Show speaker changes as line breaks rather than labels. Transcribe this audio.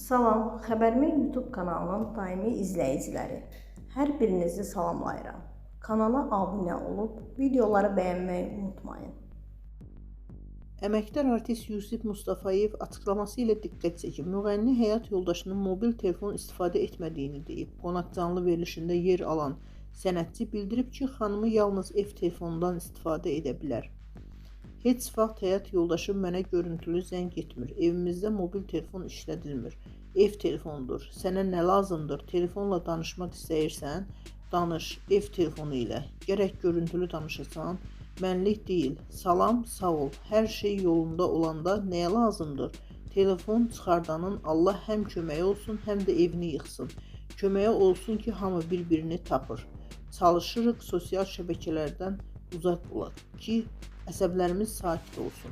Salam, Xəbərimin YouTube kanalının daimi izləyiciləri. Hər birinizi salamlayıram. Kanala abunə olub videoları bəyənməyi unutmayın.
Əməkdar artist Yusif Mustafayev açıqlaması ilə diqqət çəkib. Müğənni həyat yoldaşının mobil telefon istifadə etmədiyini deyib. Qonaq canlı verilişində yer alan sənətçi bildirib ki, xanımı yalnız ev telefonundan istifadə edə bilər. Heç vaxt həyat yoldaşım mənə görüntülü zəng etmir. Evimizdə mobil telefon işlədilmir. Ev telefonudur. Sənə nə lazımdır? Telefonla danışmaq istəyirsən, danış ev telefonu ilə. Gərək görüntülü danışasan. Mənlik deyil. Salam, sağ ol. Hər şey yolunda olanda nəyə lazımdır? Telefon çıxardanın Allah həm köməyi olsun, həm də evini yıxsın. Köməyi olsun ki, hamı bir-birini tapır. Çalışırıq sosial şəbəkələrdən uzaq olaq ki, əsəblərimiz sakit olsun.